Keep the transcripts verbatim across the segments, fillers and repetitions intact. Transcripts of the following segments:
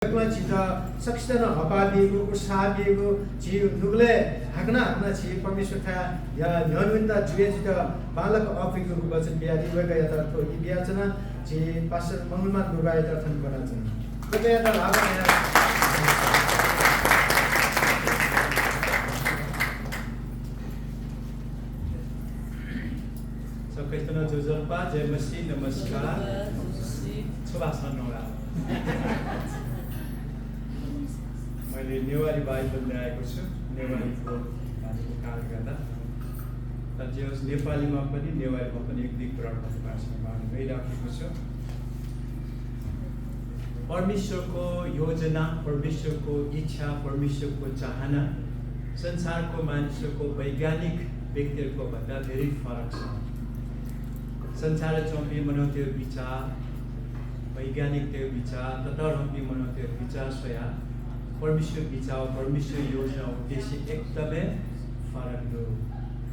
वय्कलं झीत सकसितं नं हःपाः बीगु, उत्साह बीगु, झी नुगलय् हाकनं हाकनं झी परमेश्वरया न्ह्यःने वनेत जुयाः झीत बांलाक अःपुइगु वचन बियादी। वय्कःयात थ्व ई बियाच्वना। झी पास्टर मंगलमान गुरुबायात थन ब्वनाच्वना। वय्कःयात ल्हाः सकसितं ज्वजलपा, जय मसीह, नमस्कार। छु भाषां नं ला? मैले नेवारी बाइबल ल्याएको छु, नेवारीको भाषाको कारणले गर्दा। तर जे होस्, नेपालीमा पनि, नेवारीमा पनि एक दुई कुराहरू तपाईँहरूसँग बाँड्न गइराखेको छु। परमेश्वरको योजना, परमेश्वरको इच्छा, परमेश्वरको चाहना संसारको मानिसहरूको, वैज्ञानिक व्यक्तिहरूको भन्दा धेरै फरक छ। संसारय् च्वंपिं मनूतय् बिचाः, वैज्ञानिकतय् बिचाः, ततःधंपिं मनूतय् बिचाः स्वयाः परमेश्वर बिचाः, परमेश्वर योजना, उद्देश्य एकदमै फरक दु।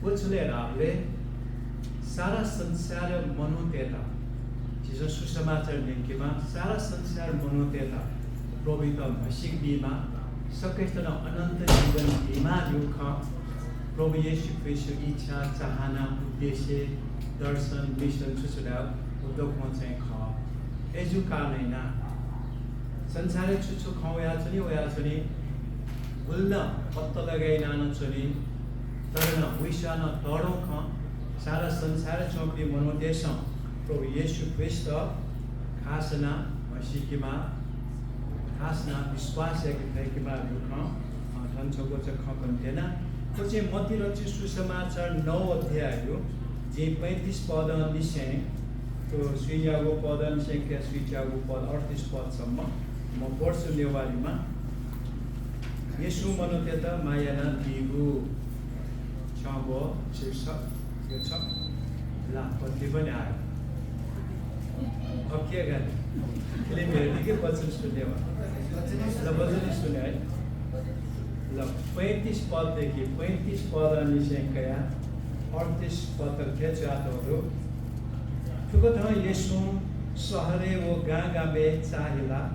व छु ले धाःबलय् सारा संसारया मनूतय्त झीसं सुसमाचार न्यंकेमाः, सारा संसारया मनूतय्त प्रभुइत म्हसीके बीमाः, सकसितं अनन्त जीवन बीमाः धइगु खँ प्रभु येशू ख्रीष्टया इच्छा, चाहना, उद्देश्य, दर्शन, मिशन छु छु धाःगु व दक्वं चाहिँ खः। अय्जूगु कारणं यानाः संसारय् छु छु खँ वयाच्वनी, वयाच्वनी, गुलि नं पत्ता लगाइ याना नं च्वनी, तर नं वइसा नं तःधं खँ सारा संसारय् च्वंपिं मनूतय्सं प्रभु येशू ख्रीष्ट खास यानाः म्हसीकेमाः, खास यानाः विश्वास याके फय्केमाः धइगु खँ, अ, थन छगू चाहिँ खँ कने त्यना। थ्व चाहिँ मत्ती रचित सुसमाचार नौ अध्यायया जिं पैंतिस पदंनिसें, थ्व सुइन्यागू पदंनिसें कयाः सुइच्यागू पद, अड्तिस पदसम्म म पढ्छु नेवारीमा। येशूं मनूतय्त माया यानादीगु। छ्यंगू शीर्षक यो छ। ला, पत्ती पनि आयो। अब के गर्ने? फिल्म हेर्ने कि वचन सुन्ने हो? ल, वचन सुने है। ल, पैंतिस पददेखि, पैंतिस पदंनिसें कयाः अड्तिस पद तक च्वयातःगु दु। थुकथं येशूं शहरय् व गांगामय् चाःहिलाः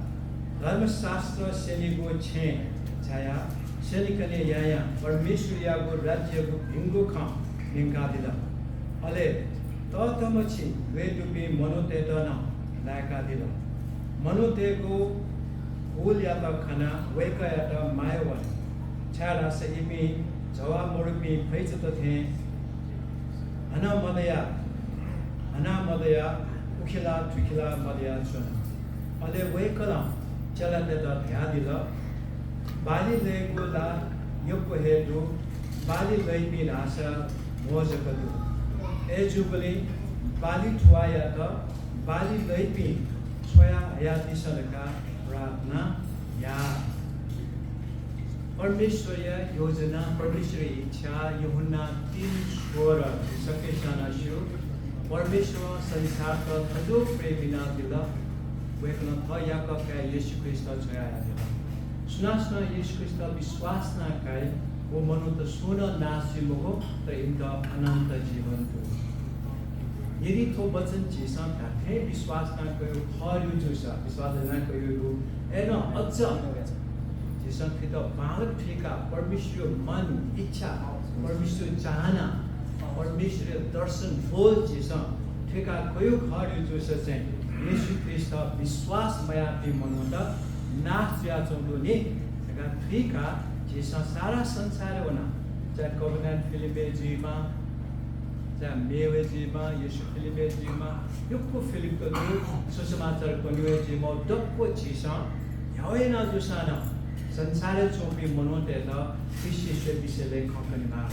धर्मशास्त्र स्यनीगु छेँय् झायाः स्यनेकने यायां परमेश्वरयागु राज्ययागु भिंगु खँ न्यंकादिल। अले तःतामछि ल्वय् दुपिं मनूतय्त नं लाय्कादिल। मनूतय्गु हुलयात खनाः वय्कःयात माया वन, छाय्धाःसा इपिं जवाः मदुपिं फैचात थें हना मदयाः, हना मदयाः, उखेला थुखेला मदयाः च्वन। अले वय्कलं चेलातय्त धयादिल, बाली लयेगु ला यक्व हे दु, बाली लइपिं धाःसा म्हो जक दु। अय्जूगुलिं बाली थुवाःयात बाली लइपिं छ्वया हयादिसँ धकाः प्रार्थना या। परमेश्वरया योजना, परमेश्वरया इच्छा, यूहन्ना तीन सोह्र सकसिनं स्यू। परमेश्वरं संसारत थज्याःगु प्रेम यानादिल, वय्कलं थः याकः काय् येशू ख्रीष्ट छ्वयाहयादिल। सुनां सुनां येशू ख्रीष्टत विश्वास याना काइ, व मनूत सुं नं नाश जुइ मखु, तर इमित अनन्त जीवन दु। यदि थ्व वचन झीसं धात्थें विश्वास याना कयागु खः धइगु जूसा, विश्वास याना कयागु, अय्नं अझ झीसं थुइत बांलाक थुइकाः परमेश्वरया मन, इच्छा, परमेश्वरया चाहना, परमेश्वरया दर्शन, बोल झीसं थुइकाः कयागु खः धइगु जूसा चाहिँ येशू ख्रीष्टत विश्वास मयाःपिं मनूत नाश जुयाच्वंगु नि धकाः थुइकाः झीसं सारा संसारय् वनाः, चाहे Covenant फिल्मय् जुइमा, चाहे मेवय् जुइमा, येशू फिल्मय् जुइमा, यक्व फिल्मत दु, सुसमाचार कन्हय् जुइमा, दक्व झीसं न्ह्याः याना जूसां नं संसारय् च्वंपिं मनूतय्त ख्रीष्ट येशूया विषयलय् खँ कनेमाः।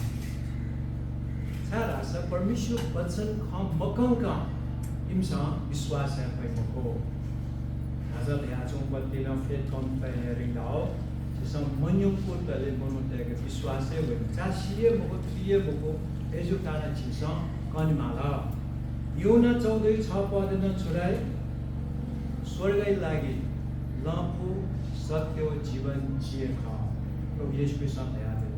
छाय्धाःसा परमेश्वरया वचन खँ मकंकं इमिसं विश्वास याये फइ मखु। धाःसा धयाच्वंगु पतिं नं faith comes by hearing धाःगु, झीसं मन्यंकुतले मनूतय्के विश्वास हे वइ। छाय् सी हे मखु, थुइ हे मखु, अय्जूगु कारणं झीसं कनेमाल। यूहन्ना चौधया छ पदय् नं छु धाइ? स्वर्गया लागि लँपु, सत्य व जीवन जि हे खः, प्रभु येशू ख्रीष्टं धयादिल।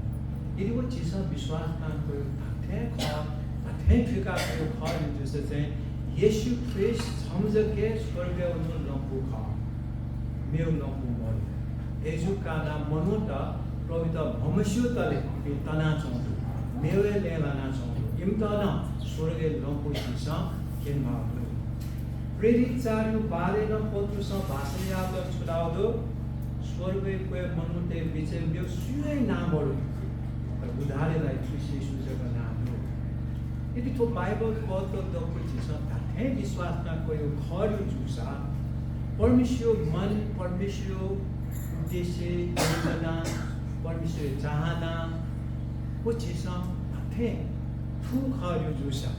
यदि व झीसं विश्वास याना कयागु धात्थें खः, धात्थें थुइका कयागु खः धइगु जूसा चाहिँ येशू ख्रीष्ट छम्ह जक हे स्वर्गय् वनेगु लँपु खः। मेव लँपु मदु। अय्‌जूगु कारणं मनूत प्रभुयात म्हमस्यूतले इपिं तनाच्वंगु दु, मेवय् लँय् लानाच्वंगु दु। इमित नं स्वर्गय् लँपु झीसं क्यनेमाःगु दु। प्रेरित चारया बारे नं पत्रुसं भाषण याःगु छु धाःगु दु? स्वर्गय् क्वय् मनूतय् बिचय् मेव सुयां हे नां मदु। उद्धारया लागि ख्रीष्ट येशू जक नां दु। यदि थ्व बाइबल पद दक्व झीसं धात्थें विश्वास याना क्वय् खः जूसा, परमेश्वरया मन, परमेश्वरया उद्देश्य, योजना, परमेश्वरया चाहना, व झीसं धात्थें थू खः जूसा,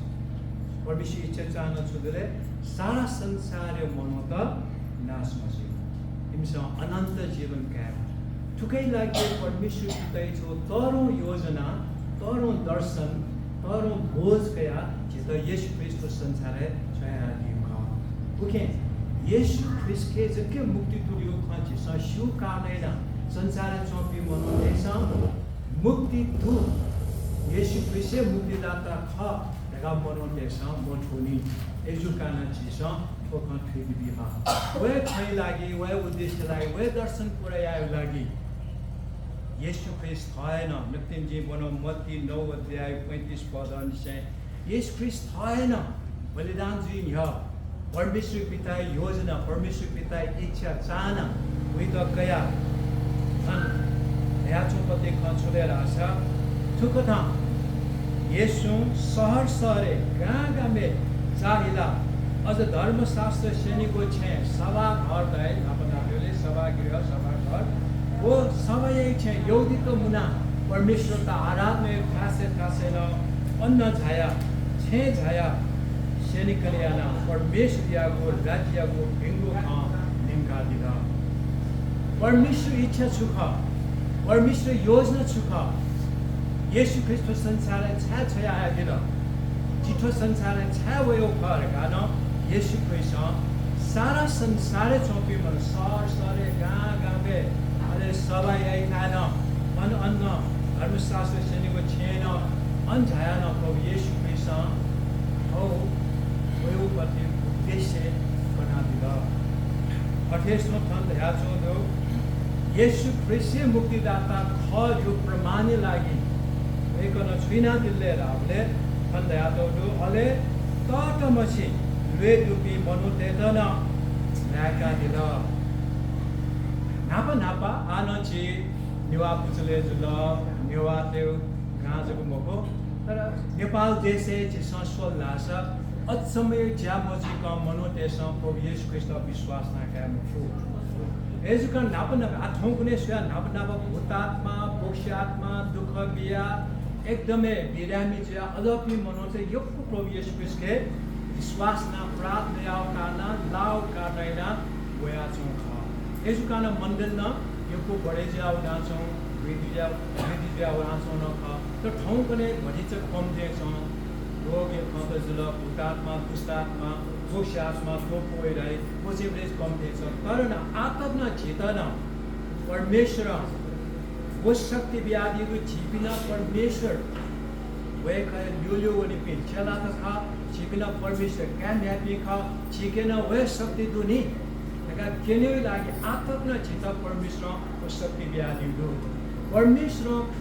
परमेश्वरया इच्छा चाहना छु दु ले? सारा संसारया मनूत नाश मजुइमा, इमिसं अनन्त जीवन कायेमा। थुकिया लागि परमेश्वरं पितय् छगू तःधंगु योजना, तःधंगु दर्शन, तःधंगु बोझ कयाः झीत येशू ख्रीष्ट संसारय् छ्वयाहयादीगु खः। उकिं येशू ख्रीष्टके जक मुक्ति दुगु खँ झीसं स्यू कारणं यानाः संसारय् च्वंपिं मनूतय्‌सं मुक्ति दु, येशू ख्रीष्ट हे मुक्तिदाता खः धकाः मनूतय्‌सं मथूनि। अय्‌जूगु कारणं झीसं थ्व खँ थुइके बीमाः। वया खँया लागि, वया उद्देश्यया लागि, वया दर्शन पूरा यायेगु लागि येशू ख्रीष्ट थः हे नं, नकतिनि जिं ब्वनागु मत्ती नौ अध्याय पैंतिस पदंनिसें येशू ख्रीष्ट थः हे नं बलिदान जुइ न्ह्यः परमेश्वर पिताया योजना, परमेश्वर पिताया इच्छा, चाहना वइत कयाः थन धयाच्वंगु पति खँ छु ले धाःसा, थुकथं येशूं शहर शहरय्, गां गामय् चाःहिलाः अझ धर्मशास्त्र स्यनीगु छेँय् सभाघर दइ, न्हापा न्हापा धाःसा सभागृह, सभाघर, व सभाया छेँय् यहूदीत मुनाः परमेश्वरयात आराधना याइगु थासय् थासय् नं अन झायाः, छेँय् झायाः स्यनेकने यानाः परमेश्वरयागु राज्ययागु भिंगु खँ न्यंकादिल। परमेश्वरया इच्छा छु खः? परमेश्वरया योजना छु खः? येशू ख्रीष्ट थ्व संसारय् छाय् छ्वयाहयादिल? झी थ्व संसारय् छाय् वयागु खः धकाः नं येशू ख्रीष्टं सारा संसारय् च्वंपिं मनूत, शहर शहरय्, गां गामय्, अले सभा याइथाय् नं, अन अन नं धर्मशास्त्र स्यनीगु छेँय् नं, अन झायाः नं प्रभु येशू ख्रीष्टं थःगु वयागु पति उद्देश्य कनादिल। अथे हे थन धयाच्वंगु दु, येशू ख्रीष्ट हे मुक्तिदाता खः धइगु प्रमाणया लागि वय्कलं छु यानादिल ले धाःबलय् थन धयातःगु दु, अले तःतामछि ल्वय् दुपिं मनूतय्त नं लाय्कादिल। न्हापा न्हापा आः नं झी नेवाः पुचलय् जुल, नेवाःतय्गु गां जक मखु, तर नेपाल देशय् झीसं स्वल धाःसा अझ समय ज्या मजुइकं मनूतय्सं प्रभु येशू ख्रीष्टयात विश्वास याना काये मफु। अय्जूगुलिं न्हापा न्हापा, आः थौंकन्हय् स्वयाः न्हापा न्हापा भूतआत्मा, बोक्सीआत्मा, दुःख बियाः, एकदम हे बिरामी जुयाः अज्याःपिं मनूत यक्व प्रभु येशू ख्रीष्टके विश्वास यानाः प्रार्थना याःगु कारणं, लाःगु कारणं यानाः वयाच्वंगु खः। अय्जूगुलिं मण्डली नं यक्व बढे जुयाः वनाच्वंगु, वृद्धि जुयाः, वृद्धि जुयाः वनाच्वंगु नं खः। तर थौंकन्हय् भतिचा कम थें च्वं। रोगया खँत जुल, भूतआत्मा, दुष्टात्मा, बोक्सीआत्मा, थ्व व हे धाइ, व चाहिँ भतिचा कम थें च्वं। तर नं आः तक नं झीत नं परमेश्वरं व शक्ति बियादीगु, झीपिं नं परमेश्वर वय्कःया ल्यूल्यू वनीपिं चेलात खः, झीपिं नं परमेश्वरया काय् म्ह्याय्पिं खः, झीके नं व हे शक्ति दु नि धकाः क्यनेगु लागि आः तक नं झीत परमेश्वरं व शक्ति बियादीगु दु। परमेश्वरं